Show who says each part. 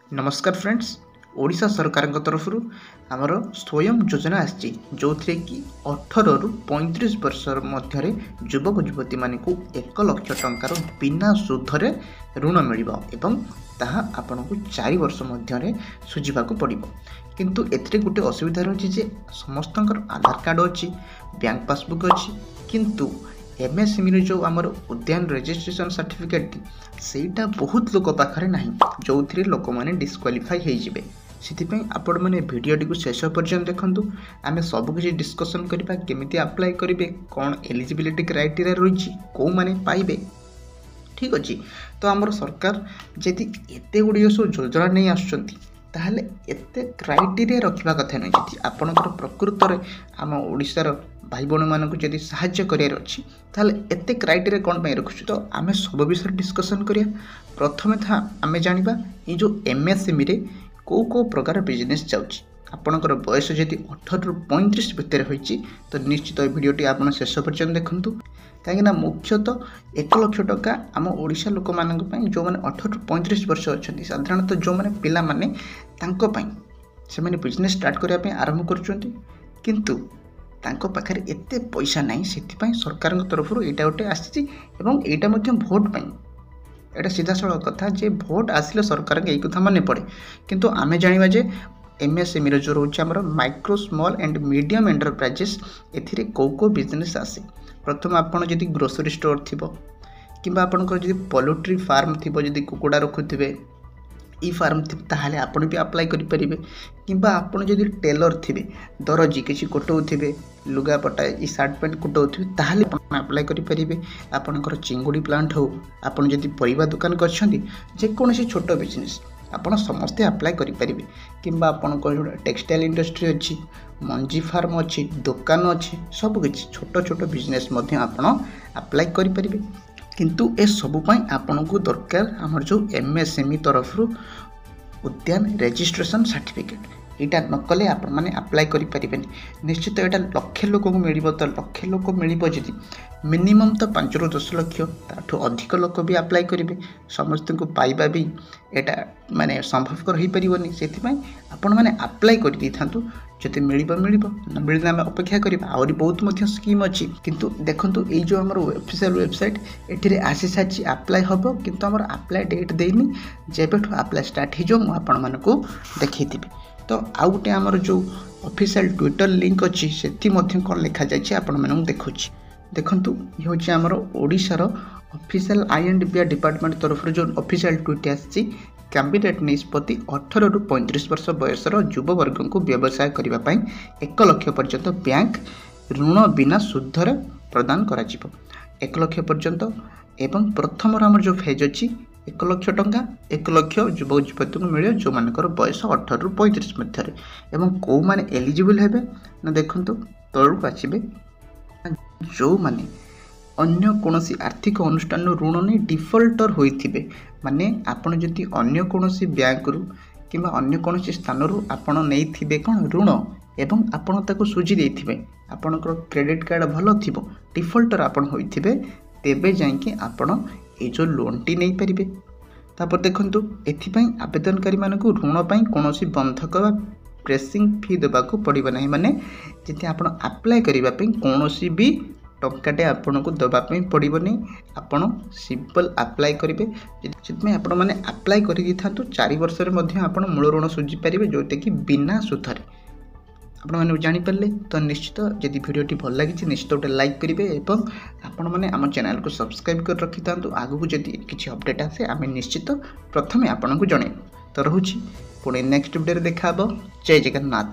Speaker 1: ନମସ୍କାର ଫ୍ରେଣ୍ଡସ୍, ଓଡ଼ିଶା ସରକାରଙ୍କ ତରଫରୁ ଆମର ସ୍ୱୟଂ ଯୋଜନା ଆସିଛି, ଯେଉଁଥିରେ କି 18ରୁ 35 ବର୍ଷ ମଧ୍ୟରେ ଯୁବକ ଯୁବତୀମାନଙ୍କୁ 1 ଲକ୍ଷ ଟଙ୍କାର ବିନା ସୁଧରେ ଋଣ ମିଳିବ ଏବଂ ତାହା ଆପଣଙ୍କୁ 4 ବର୍ଷ ମଧ୍ୟରେ ସୁଝିବାକୁ ପଡ଼ିବ। କିନ୍ତୁ ଏଥିରେ ଗୋଟେ ଅସୁବିଧା ରହିଛି ଯେ ସମସ୍ତଙ୍କର ଆଧାର କାର୍ଡ଼ ଅଛି, ବ୍ୟାଙ୍କ ପାସବୁକ୍ ଅଛି, କିନ୍ତୁ ଏମ୍ଏସ୍ଏମ୍ଇର ଯେଉଁ ଆମର ଉଦ୍ୟାନ ରେଜିଷ୍ଟ୍ରେସନ୍ ସାର୍ଟିଫିକେଟ୍ଟି, ସେଇଟା ବହୁତ ଲୋକ ପାଖରେ ନାହିଁ, ଯେଉଁଥିରେ ଲୋକମାନେ ଡିସ୍କ୍ୱାଲିଫାଇ ହେଇଯିବେ। ସେଥିପାଇଁ ଆପଣମାନେ ଭିଡ଼ିଓଟିକୁ ଶେଷ ପର୍ଯ୍ୟନ୍ତ ଦେଖନ୍ତୁ। ଆମେ ସବୁକିଛି ଡିସ୍କସନ୍ କରିବା, କେମିତି ଆପ୍ଲାଏ କରିବେ, କ'ଣ ଏଲିଜିବିଲିଟି କ୍ରାଇଟେରିଆ ରହିଛି, କେଉଁମାନେ ପାଇବେ। ଠିକ୍ ଅଛି, ତ ଆମର ସରକାର ଯଦି ଏତେ ଗୁଡ଼ିଏ ସବୁ ଯୋଜନା ନେଇ ଆସୁଛନ୍ତି, ତାହେଲେ ଏତେ କ୍ରାଇଟେରିଆ ରଖିବା କଥା ନୁହେଁ। ଯଦି ଆପଣଙ୍କର ପ୍ରକୃତରେ ଆମ ଓଡ଼ିଶାର ଭାଇ ଭଉଣୀମାନଙ୍କୁ ଯଦି ସାହାଯ୍ୟ କରିବାର ଅଛି, ତାହେଲେ ଏତେ କ୍ରାଇଟେରିଆ କ'ଣ ପାଇଁ ରଖୁଛୁ? ତ ଆମେ ସବୁ ବିଷୟରେ ଡିସ୍କସନ୍ କରିବା। ପ୍ରଥମେ ତ ଆମେ ଜାଣିବା ଏଇ ଯେଉଁ ଏମ୍ଏସ୍ଏମ୍ଇରେ କେଉଁ କେଉଁ ପ୍ରକାର ବିଜନେସ୍ ଯାଉଛି। ଆପଣଙ୍କର ବୟସ ଯଦି 18ରୁ 35 ଭିତରେ ହୋଇଛି, ତ ନିଶ୍ଚିତ ଏ ଭିଡ଼ିଓଟି ଆପଣ ଶେଷ ପର୍ଯ୍ୟନ୍ତ ଦେଖନ୍ତୁ, କାହିଁକିନା ମୁଖ୍ୟତଃ 1 ଲକ୍ଷ ଟଙ୍କା ଆମ ଓଡ଼ିଶା ଲୋକମାନଙ୍କ ପାଇଁ, ଯେଉଁମାନେ 18ରୁ 35 ବର୍ଷ ଅଛନ୍ତି, ସାଧାରଣତଃ ଯେଉଁମାନେ ପିଲାମାନେ, ତାଙ୍କ ପାଇଁ। ସେମାନେ ବିଜନେସ୍ ଷ୍ଟାର୍ଟ କରିବା ପାଇଁ ଆରମ୍ଭ କରୁଛନ୍ତି, କିନ୍ତୁ ତାଙ୍କ ପାଖରେ ଏତେ ପଇସା ନାହିଁ। ସେଥିପାଇଁ ସରକାରଙ୍କ ତରଫରୁ ଏଇଟା ଗୋଟେ ଆସିଛି ଏବଂ ଏଇଟା ମଧ୍ୟ ଭୋଟ୍ ପାଇଁ। ଏଇଟା ସିଧାସଳଖ କଥା ଯେ ଭୋଟ୍ ଆସିଲେ ସରକାରଙ୍କ ଏଇ କଥା ମନେ ପଡ଼େ। କିନ୍ତୁ ଆମେ ଜାଣିବା ଯେ ଏମ୍ଏସ୍ଏମ୍ଇର ଯେଉଁ ରହୁଛି ଆମର micro, small and medium enterprises, ଏଥିରେ କେଉଁ କେଉଁ ବିଜନେସ୍ ଆସେ। ପ୍ରଥମେ ଆପଣ ଯଦି ଗ୍ରୋସରୀ ଷ୍ଟୋର୍ ଥିବ କିମ୍ବା ଆପଣଙ୍କର ଯଦି ପୋଲଟ୍ରି ଫାର୍ମ ଥିବ, ଯଦି କୁକୁଡ଼ା ରଖୁଥିବେ, ଇ ଫାର୍ମ ଥିବ, ତାହେଲେ ଆପଣ ବି ଆପ୍ଲାଏ କରିପାରିବେ। କିମ୍ବା ଆପଣ ଯଦି ଟେଲର୍ ଥିବେ, ଦରଜି, କିଛି କୁଟଉଥିବେ, ଲୁଗାପଟା, ଇ ସାର୍ଟ ପ୍ୟାଣ୍ଟ କୁଟଉଥିବେ, ତାହେଲେ ଆପଣ ଆପ୍ଲାଏ କରିପାରିବେ। ଆପଣଙ୍କର ଚିଙ୍ଗୁଡ଼ି ପ୍ଲାଣ୍ଟ ହେଉ, ଆପଣ ଯଦି ପରିବା ଦୋକାନ କରିଛନ୍ତି, ଯେକୌଣସି ଛୋଟ ବିଜନେସ୍ ଆପଣ ସମସ୍ତେ ଆପ୍ଲାଏ କରିପାରିବେ। କିମ୍ବା ଆପଣଙ୍କର ଯେଉଁଟା ଟେକ୍ସଟାଇଲ୍ ଇଣ୍ଡଷ୍ଟ୍ରି ଅଛି, ମଞ୍ଜି ଫାର୍ମ ଅଛି, ଦୋକାନ ଅଛି, ସବୁକିଛି ଛୋଟ ଛୋଟ ବିଜନେସ୍ ମଧ୍ୟ ଆପଣ ଆପ୍ଲାଏ କରିପାରିବେ। କିନ୍ତୁ ଏସବୁ ପାଇଁ ଆପଣଙ୍କୁ ଦରକାର ଆମର ଯେଉଁ ଏମ୍ଏସ୍ଏମ୍ଇ ତରଫରୁ ଉଦ୍ୟାନ ରେଜିଷ୍ଟ୍ରେସନ୍ ସାର୍ଟିଫିକେଟ୍। ଏଇଟା ନ କଲେ ଆପଣମାନେ ଆପ୍ଲାଏ କରିପାରିବେନି। ନିଶ୍ଚିତ ଏଇଟା ଲକ୍ଷେ ଲୋକଙ୍କୁ ମିଳିବ। ତ ଲକ୍ଷେ ଲୋକ ମିଳିବ ଯଦି, ମିନିମମ୍ ତ 5ରୁ 10 ଲକ୍ଷ, ତାଠୁ ଅଧିକ ଲୋକ ବି ଆପ୍ଲାଏ କରିବେ। ସମସ୍ତଙ୍କୁ ପାଇବା ବି ଏଇଟା ମାନେ ସମ୍ଭବପର ହୋଇପାରିବନି। ସେଥିପାଇଁ ଆପଣମାନେ ଆପ୍ଲାଏ କରିଦେଇଥାନ୍ତୁ। ଯଦି ମିଳିବ ମିଳିବ, ନ ମିଳିଲେ ଆମେ ଅପେକ୍ଷା କରିବା। ଆହୁରି ବହୁତ ମଧ୍ୟ ସ୍କିମ୍ ଅଛି। କିନ୍ତୁ ଦେଖନ୍ତୁ, ଏଇ ଯେଉଁ ଆମର ଅଫିସିଆଲ୍ ୱେବସାଇଟ୍, ଏଥିରେ ଆସିସାରିଛି, ଆପ୍ଲାଏ ହେବ, କିନ୍ତୁ ଆମର ଆପ୍ଲାଏ ଡେଟ୍ ଦେଇନି। ଯେବେଠୁ ଆପ୍ଲାଏ ଷ୍ଟାର୍ଟ ହେଇଯିବ, ମୁଁ ଆପଣମାନଙ୍କୁ ଦେଖେଇଥିବି। ତ ଆଉ ଗୋଟେ ଆମର ଯେଉଁ ଅଫିସିଆଲ୍ ଟ୍ୱିଟର୍ ଲିଙ୍କ୍ ଅଛି, ସେଠି ମଧ୍ୟ କ'ଣ ଲେଖାଯାଇଛି ଆପଣମାନଙ୍କୁ ଦେଖାଉଛି। ଦେଖନ୍ତୁ, ଇଏ ହେଉଛି ଆମର ଓଡ଼ିଶାର official I and B R department ତରଫରୁ ଯେଉଁ ଅଫିସିଆଲ୍ ଟ୍ୱିଟ୍ ଆସିଛି। କ୍ୟାବିନେଟ୍ ନିଷ୍ପତ୍ତି, 18ରୁ 35 ବର୍ଷ ବୟସର ଯୁବବର୍ଗଙ୍କୁ ବ୍ୟବସାୟ କରିବା ପାଇଁ 1 ଲକ୍ଷ ପର୍ଯ୍ୟନ୍ତ ବ୍ୟାଙ୍କ ଋଣ ବିନା ସୁଧରେ ପ୍ରଦାନ କରାଯିବ। 1 ଲକ୍ଷ ପର୍ଯ୍ୟନ୍ତ ଏବଂ ପ୍ରଥମର ଆମର ଯେଉଁ ଫେଜ୍ ଅଛି, 1 ଲକ୍ଷ ଟଙ୍କା 1 ଲକ୍ଷ ଯୁବକ ଯୁବତୀଙ୍କୁ ମିଳିବ, ଯେଉଁମାନଙ୍କର ବୟସ 18ରୁ 35 ମଧ୍ୟରେ। ଏବଂ କେଉଁମାନେ ଏଲିଜିବଲ୍ ହେବେ ନା, ଦେଖନ୍ତୁ, ତଳକୁ ଆସିବେ, ଯେଉଁମାନେ ଅନ୍ୟ କୌଣସି ଆର୍ଥିକ ଅନୁଷ୍ଠାନରୁ ଋଣ ନେଇ ଡିଫଲ୍ଟର ହୋଇଥିବେ। ମାନେ ଆପଣ ଯଦି ଅନ୍ୟ କୌଣସି ବ୍ୟାଙ୍କରୁ କିମ୍ବା ଅନ୍ୟ କୌଣସି ସ୍ଥାନରୁ ଆପଣ ନେଇଥିବେ କ'ଣ ଋଣ ଏବଂ ଆପଣ ତାକୁ ସୁଝି ଦେଇଥିବେ, ଆପଣଙ୍କର କ୍ରେଡ଼ିଟ୍ କାର୍ଡ଼ ଭଲ ଥିବ, ଡିଫଲ୍ଟର ଆପଣ ହୋଇଥିବେ, ତେବେ ଯାଇକି ଆପଣ ଏଇ ଯେଉଁ ଲୋନ୍ଟି ନେଇପାରିବେ। ତାପରେ ଦେଖନ୍ତୁ, ଏଥିପାଇଁ ଆବେଦନକାରୀମାନଙ୍କୁ ଋଣ ପାଇଁ କୌଣସି ବନ୍ଧକ ବା ପ୍ରୋସେସିଂ ଫି ଦେବାକୁ ପଡ଼ିବ ନାହିଁ। ମାନେ ଯଦି ଆପଣ ଆପ୍ଲାଏ କରିବା ପାଇଁ କୌଣସି ବି ଟଙ୍କାଟେ ଆପଣଙ୍କୁ ଦେବା ପାଇଁ ପଡ଼ିବନି, ଆପଣ ସିମ୍ପଲ୍ ଆପ୍ଲାଏ କରିବେ। ସେଥିପାଇଁ ଆପଣମାନେ ଆପ୍ଲାଏ କରିଦେଇଥାନ୍ତୁ। 4 ବର୍ଷରେ ମଧ୍ୟ ଆପଣ ମୂଳ ଋଣ ସୁଝିପାରିବେ, ଯେଉଁଟାକି ବିନା ସୁଧରେ। ଆପଣମାନେ ଜାଣିପାରିଲେ ତ? ନିଶ୍ଚିତ ଯଦି ଭିଡ଼ିଓଟି ଭଲ ଲାଗିଛି, ନିଶ୍ଚିତ ଗୋଟେ ଲାଇକ୍ କରିବେ ଏବଂ ଆପଣମାନେ ଆମ ଚ୍ୟାନେଲକୁ ସବସ୍କ୍ରାଇବ୍ କରି ରଖିଥାନ୍ତୁ। ଆଗକୁ ଯଦି କିଛି ଅପଡ଼େଟ୍ ଆସେ, ଆମେ ନିଶ୍ଚିତ ପ୍ରଥମେ ଆପଣଙ୍କୁ ଜଣାଇବୁ। ତ ରହୁଛି, ପୁଣି ନେକ୍ସଟ ଭିଡ଼ିଓରେ ଦେଖା ହେବ। ଜୟ ଜଗନ୍ନାଥ।